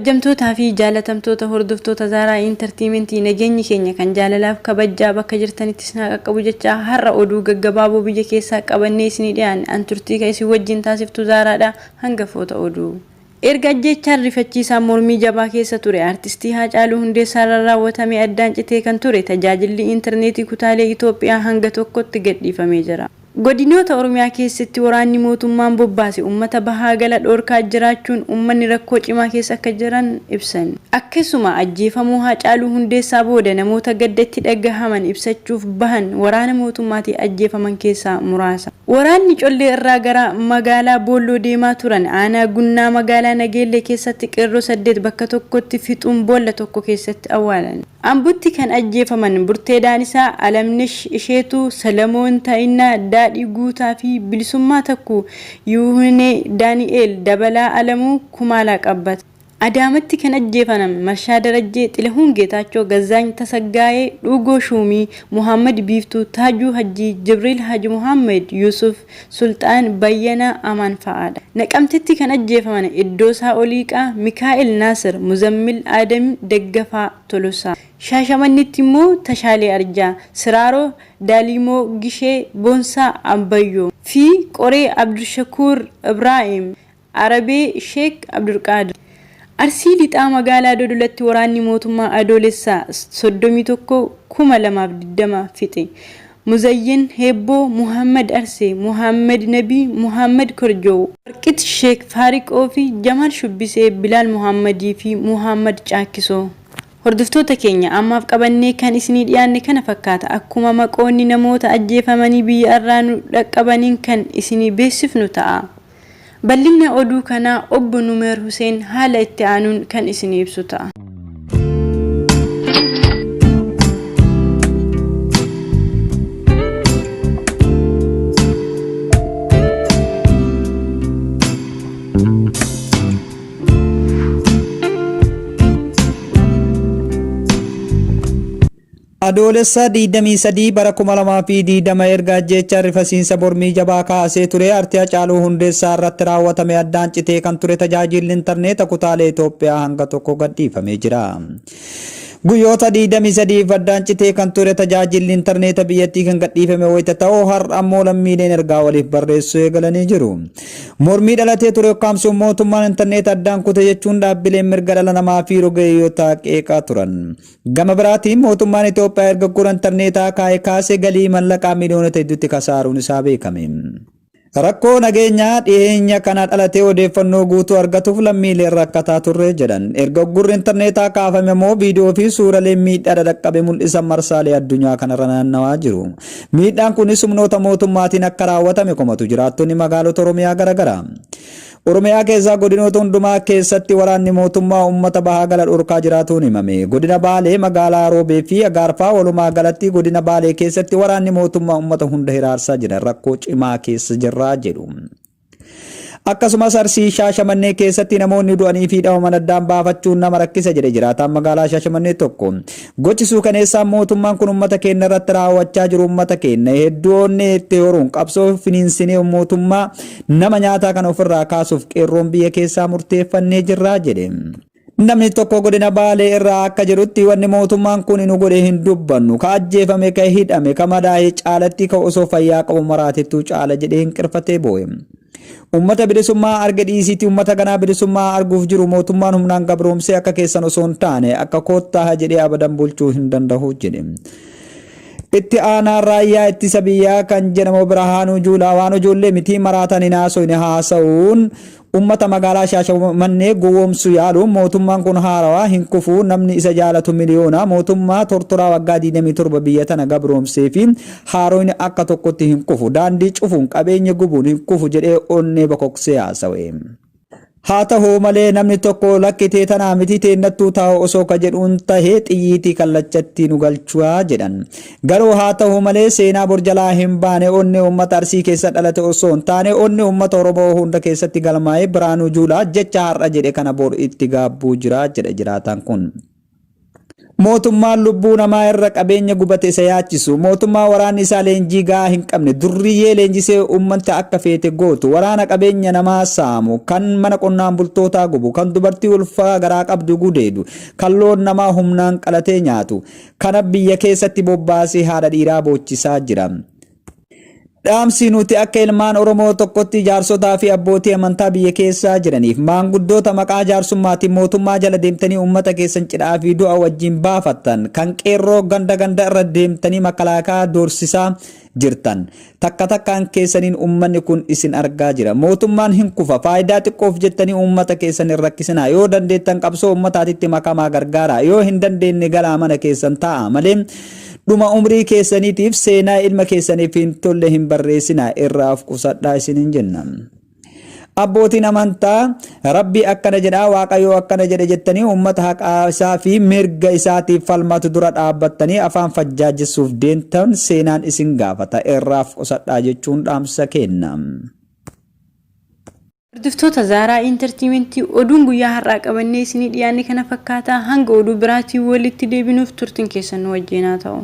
Kabajjamtootaa fi jaalatamtoota hordoftoota Zaaraa Intartiimentii nageenyi keenya kan jaalalaaf kabajjaa bakka jirtanitti isin haa qaqqabu jechaa har'a oduu gaggabaaboo biyya keessaa qabannee isinii dhiyaanne an turtii kan isin wajjin taasiftu Zaaraadha hangafoota oduu. Erga ajjeechaan rifachiisaan mormii jabaa keessa ture Artistii Haacaaluu Hundeessaarraan raawwatamee addaan citee kan ture tajaajilli Intarneetii kutaalee Itoophiyaa hanga tokkotti gadhiifamee jira. Godinoota Oromiyaa keessatti waraanni mootummaan bobbaase ummata bahaa gala dhoorkaa jiraachuun ummanni rakkoo cimaa keessa akka jiran ibsan. Akkasuma ajjeefamuu Haacaaluu Hundeessaa booda namoota gadda itti dhagahaman ibsachuuf bahan waraana mootummaatiin ajjeefaman keessaa muraasa. Waraanni Collee irraa gara magaalaa Boolloo deemaa turan aanaa Gunnaa magaalaa Nageellee keessatti qeerroo 8 bakka tokkotti fixuun boolla tokko keessatti awwaalan. Ambotti kan ajjeefaman Burtee Daanisaa, Alamnesh Isheetuu, Salamoon Taa'innaa, Daadhii Guutaa fi Bilisummaa Takkuu, Yihuunee Daani'eel, Dabalaa Alamuu, Kumaalaa Qabbata. Adaamatti kan ajjeefanan Marshaa Darajjee, Xilahuun Geetaachoo, Gazzaany Tasaggaayee, Dhuugoo Shuumii, Mohaammad Biiftuu, Taajuu Hajjii, Jibriil Haji Mohaammad, Yuusuf Sulxaan, Bayyanaa Amaan fa'aadha. Naqamtetti kan ajjeefaman Iddoosaa Oliiqaa, Mikaa'el Naasir, Muzammil Aadam, Daggafaa Tolosaa. Shaashamannetti immoo Tashaalee Arjaa, Siraaroo Daaliimoo Gishee, Boonsaa Abbayyoo fi Qoree Abdulshakuur Ibraahim Arabee Sheek Abdulqaadir. Arsii Lixaa magaalaa Dodolatti waraanni mootummaa Adoolessa 31, 2020 fixe. Muzayyin Heebboo, Muhammad Arsee, Muhammad Nabii, Muhammad Korjoo, Warqit Sheek Faariqoo fi Jamaal Shubbisee, Bilaal Muhammadii fi Muhammad Caakkisoo. Hordoftoota keenya ammaaf qabannee kan isinii dhiyaanne kana fakkaata. Akkuma maqoonni namoota ajjeefamanii biyya irraa nu dhaqqabaniin kan isinii beeksifnu ta'a. Bal'inna oduu kanaa Obbo Numeer Huseen haala itti aanuun kan isinii ibsu ta'a. Adoolessa 23 bara 2020 erga ajjeechaan rifasiinsa mormii jabaa kaasee ture Arti Hacaaluu Hundeessaa irratti raawwatame addaan citee kan ture tajaajilli intarneeta kutaalee Itoophiyaa hanga tokko gadhiifamee jira. Guyyoota 23f addaan citee kan ture tajaajilli intarneeta biyyattii kan gadhiifame wayita ta'u har'a ammoo lammiileen ergaa waliif barreessuu eegalanii jiru. Mormii dhalatee ture ukkaamsuun mootummaan intarneeta addaan kute jechuun dhaabbileen mirga dhala namaa fi rogeeyyotaa qeeqaa turan. Gama biraatiin mootummaan Itoophiyaa erga uggura intarneetaa kaa'e kaasee galii mallaqaa miliyoonota hedduutti kasaaruun isaa beekame. Rakkoo nageenyaa dhiheenya kana dhalatee odeeffannoo guutuu argatuuf lammiileen rakkataa turre jedhan. Erga uggurri intarneetaa kaafame immoo viidiyoo fi suuraleen miidhaa dhadhaqqabe mul'isan marsaalee addunyaa kanarra naannawaa jiru. Miidhaan kunis humnoota mootummaatiin akka raawwatame komatu jiraattonni magaalota Oromiyaa garagaraa. Oromiyaa keessaa godinoota hundumaa keessatti waraanni mootummaa uummata bahaa gala dhorkaa jiraatuun himame. Godina Baalee magaalaa Roobee fi Agaarfaa walumaa galatti godina Baalee keessatti waraanni mootummaa uummata hunda hiraarsaa jira rakkoo cimaa keessa jirra jedhu. Akkasumas Arsii Shaashamannee keessatti namoonni du'anii fi dhabaman addaan baafachuun nama rakkisa jedhe jiraataan magaalaa Shaashamannee tokko. Gochi suukaneessaan mootummaan kun uummata keenya irratti raawwachaa jiru uummata keenya hedduu onnee itti horuun qabsoo finiinsinee mootummaa Nama nyaataa kana ofirraa kaasuuf qeerroon biyya keessaa murteeffannee jirra jedhe. Namni tokko godina Baalee irraa akka jedhutti wanni mootummaan kun nu godhe hin dubbannu. Ka ajjeefame, ka hidhame, ka madaahe caalatti ka osoo fayyaa qabu maraatettuu caala jedhee hinqirfatee boo'e. Ummata bilisummaa arge dhiisiitii ummata ganaa bilisummaa arguuf jiru mootummaan humnaan gabroomsee akka keessan osoo hin taane akka koottaaha jedhee abadan bulchuu hin dandahu jedhe. Itti aanaan raayyaa ittisa biyyaa kan jedhamu Birhaanuu Juulaa waan ijoollee mitii maraatan hin haasoyne haasa'uun ummata magaalaa Shaashamannee gowwoomsuu yaaluun mootummaan kun haarawaa hin kufuu namni isa jaalatu miliyoona mootummaa tortoraa waggaa 27 biyya tana gabroomsee fi haaroyni akka tokkotti hin kufu daandii cufuun qabeenya gubuun hin kufu jedhee onnee bokoksee haasawe. Haa tahu malee namni tokko lakki tee tanaa miti teennattuu taa'u osoo ka jedhuun tahe xiyyiitii kallachatti nu galchua jedhan. Garuu haa tahu malee seenaa bor jalaa hin baane onnee uummata Arsii keessa dhalate osoo hin taane onnee uummata Oromoo hunda keessatti galmaa'e Birhaanuu Juulaa jecha har'a jedhe kana bor itti gaabbuu jira jedha jiraataan kun. Mootummaan lubbuu namaa irra qabeenya gubate isa yaachisu, mootummaa waraanni isaa leenjii gahaa hin qabne, durriyyee leenjisee ummanta akka feete gootu, waraana qabeenya namaa saamu, kan mana qonnaan bultootaa gubu, kan dubartii ulfaa garaa qabdu gudeedu, kan loon namaa humnaan qalatee nyaatu, kana biyya keessatti bobbaasee haadha dhiiraa boochisaa jira. Dhaamsi nuti akka ilmaan Oromoo tokkotti jaarsotaa fi abbootii amantaa biyya keessaa jiraniif, maanguddoota maqaa jaarsummaatiin mootummaa jala deemtanii uummata keessan cidhaa fi du'a wajjin baafattan, kan qeerroo ganda ganda irra deemtanii makalaakaa doorsisaa jirtan, takka takkaan keessaniin uummanni kun isin argaa jira. Mootummaan hin kufa. Faayidaa xiqqoof jettanii uummata keessan hin rakkisinaa. Yoo dandeettan qabsoo uummataatitti makamaa gargaaraa. Yoo hin dandeenye galaa mana keessan taa'aa malee dhuma umrii keessaniitiif seenaa ilma keessaniif hin tolle hin barreessinaa, irraa of qusadhaa isiniin jenna. Abbootiin amantaa Rabbi akkana jedha, Waaqayyo akkana jedhe jettanii uummata haqaa isaa fi mirga isaatiif falmatu dura dhaabbattanii afaan fajjaajessuuf deemtan seenaan isin gaafata, irraa of qusadhaa jechuun dhaamsa kenna. Hordoftoota Zaaraa Intartiimentii, oduun guyyaa har'aa qabannee isinii dhiyaanne kana fakkaata. Hanga oduu biraatiin walitti deebinuuf turtiin keessan nu wajjin haa ta'u.